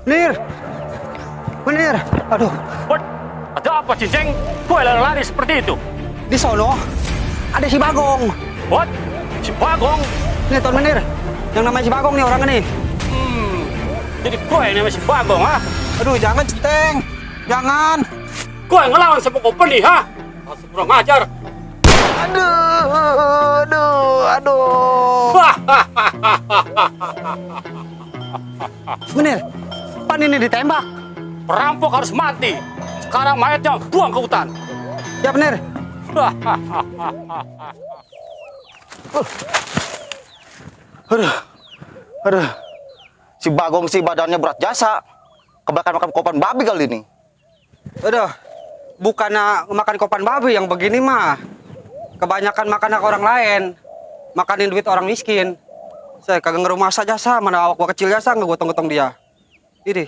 Menir! Menir! Aduh, What? Ada apa, Cinceng? Kok lari seperti itu? di sono ada si Bagong. What? Si Bagong? Nih, Tuan Menir. Yang namanya si Bagong nih orang ini. Jadi kau yang namanya si Bagong, ha? Aduh, jangan, Centeng. Jangan. Kau yang ngelawan sama company, ha? Masih kurang ajar. Aduh. Menir, pan ini ditembak. Perampok harus mati. Sekarang mayatnya buang ke hutan. Ya, Menir. Aduh. Si Bagong sih badannya berat jasa. Kebakar makan kopan babi kali ini. Aduh, bukannya makan kopan babi yang begini mah. Kebanyakan makan hak orang lain. Makanin duit orang miskin. Saya kagak ngerumah saja mana awak gua kecil jasa ngegotong-gotong dia. Ini.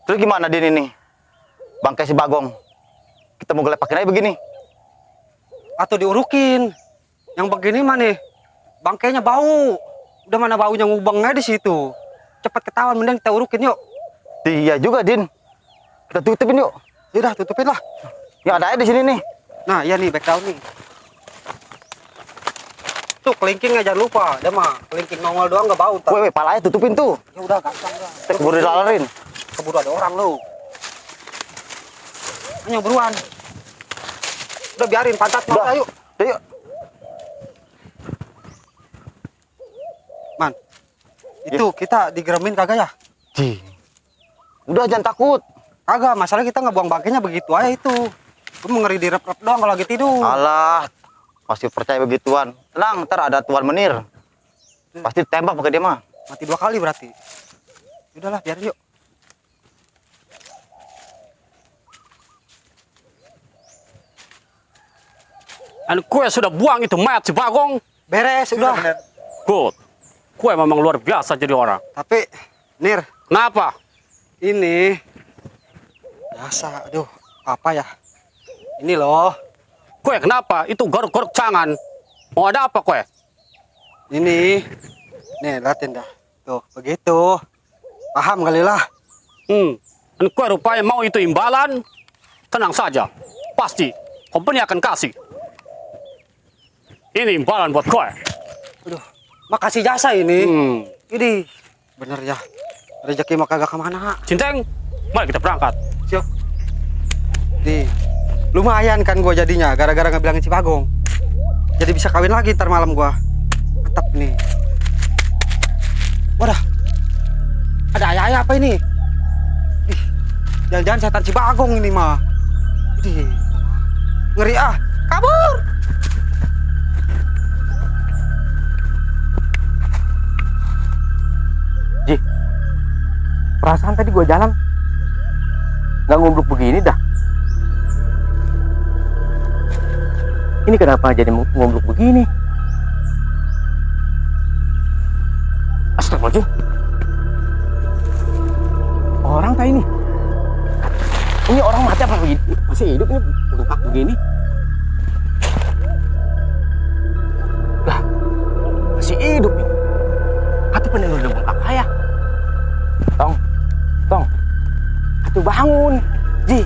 Terus gimana Din ini? Bangkai si Bagong. Kita mau gelepakin aja begini. Atau diurukin. Yang begini mah nih, bangkainya bau. Udah mana baunya ngubengnya di situ. Cepat ketahuan, mending kita urukin yuk. Iya juga Din. Kita tutupin yuk. Yaudah, tutupin lah. Ya ada aja di sini nih. Nah, iya nih background nih. Tuh kelingkingnya jangan lupa. Dia mah kelingking nongol doang nggak bau. Weh, palanya tutupin tuh. Ya udah gampang lah. Kita keburu dilalerin. Keburu ada orang lu. Ayo buruan. Udah biarin pantat mau Udah. ayo. Udah yuk. Man. Itu kita digeremin kagak ya? Ji. Udah jangan takut. Kagak, masalah kita nggak buang bangkainya begitu aja itu. Gue mau ngeri direp-rep doang kalau lagi tidur. Alah, masih percaya begituan. Tenang, ntar ada Tuan Menir. Pasti tembak pakai dia mah. Mati 2 kali berarti. Udahlah, biarin yuk. Dan kue sudah buang itu mayat si Bagong. Beres, udah. Good. Kue memang luar biasa jadi orang. Tapi, Nir, Kenapa? ini biasa. Aduh, apa ya? Ini loh. Kue kenapa? Itu garuk-garuk cangan. Mau ada apa kue? Ini. Nih, liatin dah. Tuh, begitu. Paham kali lah. Dan kue rupanya mau itu imbalan. Tenang saja. Pasti company akan kasih. Ini imbalan buat kue. Aduh, makasih jasa ini. Hmm. Bener ya. Rezeki mah kagak kemana. Cinceng, mari kita berangkat. Siap. Lumayan kan gua jadinya gara-gara ngebilangin si Bagong. Jadi bisa kawin lagi ntar malam gua. Mantap nih. Wadah. Ada ayah-ayah apa ini? Ih, jangan-jangan setan si Bagong ini mah. Ih, ngeri ah. Kabur. Ji, perasaan tadi gua jalan nggak ngumbluk begini dah. Ini kenapa jadi ngumbluk begini? Astagfirullahaladzim. Orang tak ini? Ini orang mati apa begini? Masih hidup ini bengkak begini? Lah, masih hidup ini. Atuh pengen udah bengkak ayah. Tong. Atuh bangun. Ji,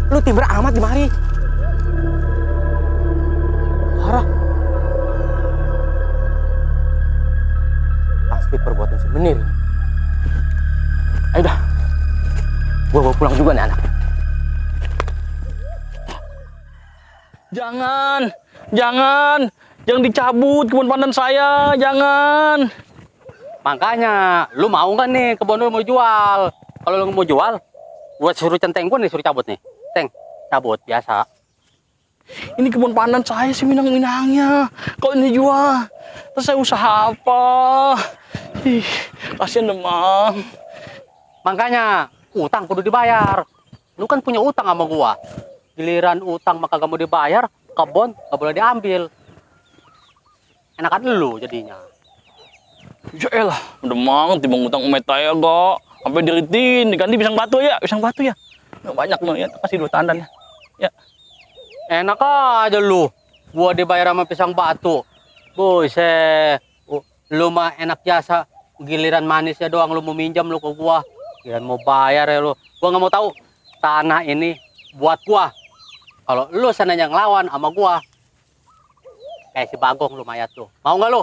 lu tiba amat di mari. Parah. Pasti perbuatan si Menir ini. Ayo dah. Gua bawa pulang juga nih anak. Jangan dicabut kebun pandan saya, jangan. Makanya, lu mau nggak nih kebun lu mau jual? Kalau lu mau jual, gua suruh Centeng gua nih suruh cabut nih. Ceng, cabut biasa. Ini kebun pandan saya sih minang-minangnya. Kalau ini jual, terus saya usaha apa? Ih, kasihan demam. Makanya, utang kudu dibayar. Lu kan punya utang sama gua. Giliran utang maka gak mau dibayar, kebun gak boleh diambil. Enakan lu jadinya. Ya elah, udah banget timbang utang umet saya kok. Sampai diritin, diganti pisang batu ya. Nggak banyak loh ya, kasih 2 tandan ya. Ya. Enak aja lu. Gua dibayar sama pisang batu. Buset. Lu mah enak jasa. Giliran manisnya doang lu mau minjam lu ke gua. Giliran mau bayar ya lu. Gua nggak mau tahu. Tanah ini buat gua. Kalau lu sananya ngelawan sama gua, kayak si Bagong lu mayat lu. Mau nggak lu?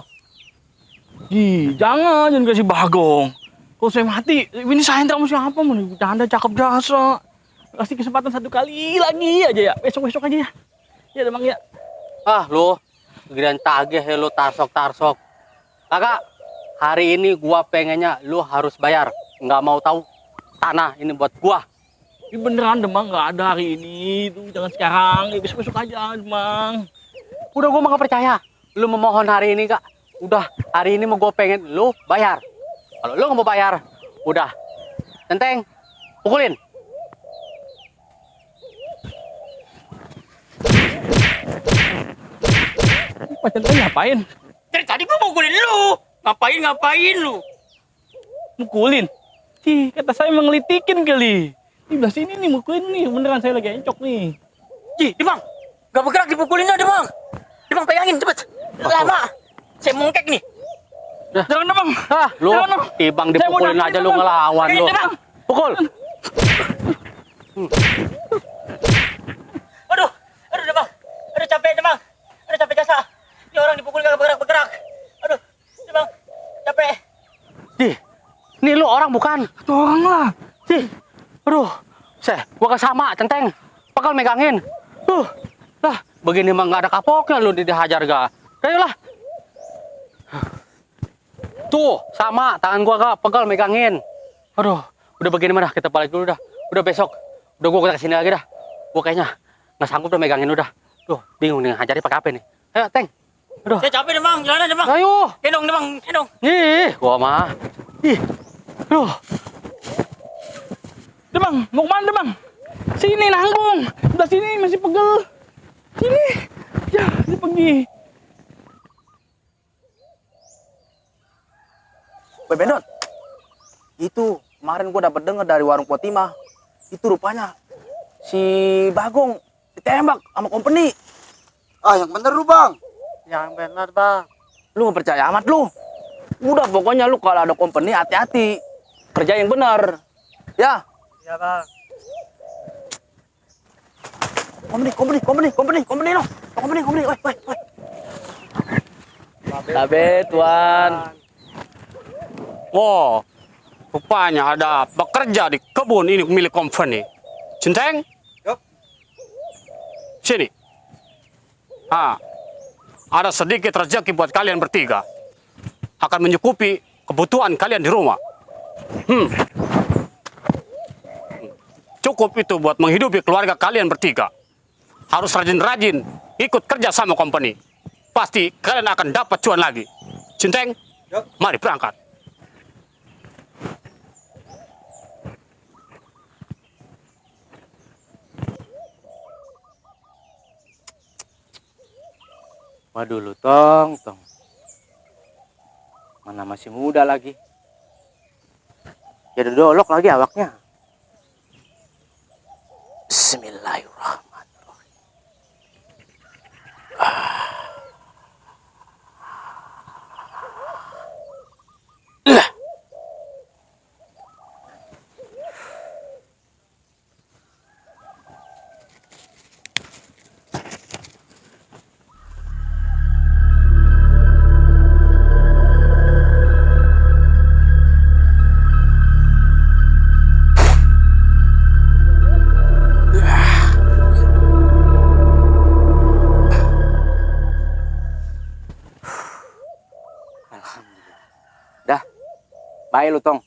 Jangan kasih Bagong. Kalau saya mati, ini saya sama siapa? Mau bercanda cakep jasa. Kasih kesempatan satu kali lagi aja ya. Besok-besok aja ya. Ya, Bang ya. Ah, lu giliran tagih ya lu tarsok-tarsok. Kakak, hari ini gua pengennya lu harus bayar. Nggak mau tahu tanah ini buat gua. Ini beneran Demang nggak ada hari ini. Tuh jangan sekarang, ya, besok-besok aja Demang. Udah gua mah nggak percaya. Lu memohon hari ini, Kak. Udah, hari ini mau gua pengen lu bayar. Kalau lu nggak mau bayar, udah. Tenteng, pukulin. Macam tadi ngapain? Dari tadi gua mukulin lu. Ngapain lu? Mukulin? Kata saya mengelitikin kali. Di belah sini nih mukulin nih. Beneran saya lagi encok nih. Demang. Gak bergerak dipukulinnya, Demang. Demang pegangin cepet. Lama. Saya mungkek nih. Jangan Demang. Ah, lu Jangan, Bang. tibang Saya mau dipukulin nangis, aja lu Bang. ngelawan lu. Demang. Pukul. Aduh, Demang. Aduh capek, Demang. Aduh capek jasa. Ini orang dipukul gak bergerak-bergerak. Aduh, Demang. Capek. Di, nih lu orang bukan? Itu orang lah. Di, aduh, gua kesama, Centeng. Pakal megangin. Lah, begini mah nggak ada kapoknya lu dihajar ga. Ayolah. Tuh, sama tangan gua gak pegal megangin. Aduh, udah begini mah dah, kita balik dulu dah. Udah besok, udah gua kesini lagi dah. Gua kayaknya nggak sanggup udah megangin udah. Duh, bingung nih ngajarin pakai apa nih. Ayo, Teng. Aduh. Saya capek, Demang. Jalan, Demang. Ayo. Gendong, Demang. Gendong. Ih, gua mah. Ih. Aduh. Demang, mau kemana Demang? Sini nanggung. Sebelah sini masih pegel. Sini. Ya, dia pergi. Weh Bendot, itu kemarin gua dapat dengar dari warung Potima. Itu rupanya si Bagong ditembak sama company. Ah, yang bener lu, Bang. Yang benar bang. Lu nggak percaya amat lu. Udah pokoknya lu kalau ada company hati-hati. Kerja yang benar. Ya. Iya, Bang. Company lo. Company. Woi. Sabe tuan. Oh, rupanya ada bekerja di kebun ini milik company. Centeng? Yup. Sini. Ada sedikit rezeki buat kalian bertiga. Akan mencukupi kebutuhan kalian di rumah. Cukup itu buat menghidupi keluarga kalian bertiga. Harus rajin-rajin ikut kerja sama company. Pasti kalian akan dapat cuan lagi. Centeng? Yup. Mari berangkat. Waduh lu tong. Mana masih muda lagi. Jadi dolok lagi awaknya. Bismillahirrahmanirrahim. Dah, bye lu tong.